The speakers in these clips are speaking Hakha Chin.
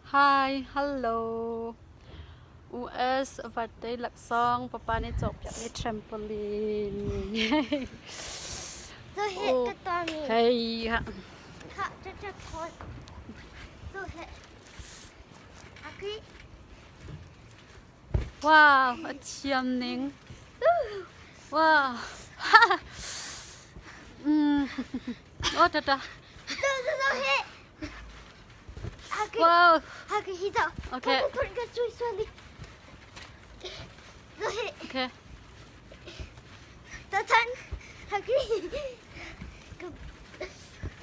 Hi, hello. US birthday laksawng papa nih cawkpiakmi trampoline. So hit the tummy. Hei ha. Ha, cha cha thon. So hit. Okay. Wow, a thiam ning. Wow. Oh, tata. So so so hit. Okay. Wow. Okay, he's out. Okay. So hit. Okay. The turn. Okay.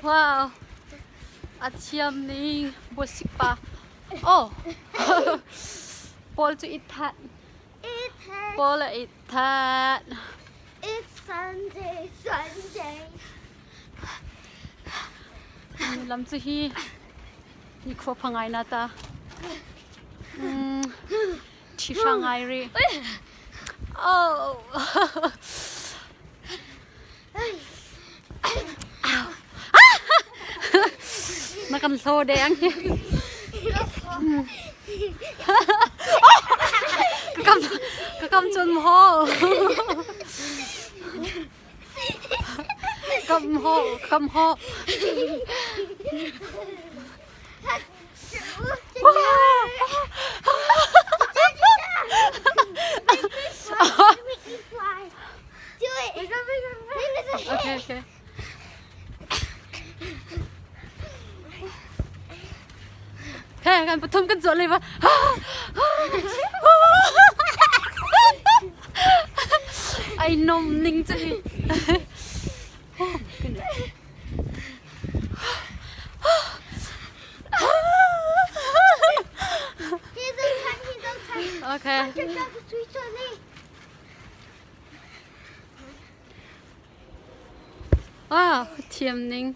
Wow. A thiam ning. Bosik pa. Oh. Paul cu it that. It has. Paul a it that. It's Sunday, Sunday. Lam cu hi ni khua phangai na ta. Thi hrang ngai ri. Oh. Na kan hlo deng. Ka kam ka kam chun ho. Kam ho, kam ho. Okay, okay. Hey, kan pathum kan zuah lei va. Ai nom ning cu hi. Oh my goodness. Okay. Ah, thiam ning.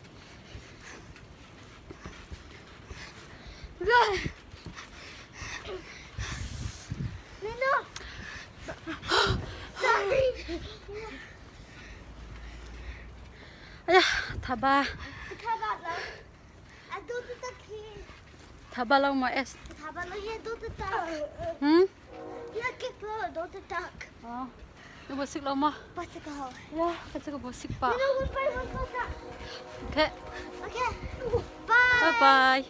Ayah, thaba. Thaba lo ma es. Hmm? Oh. Nu bo sik lo ma? Ya, ka ka bo sik pa. Okay. Okay. Bye. Bye bye.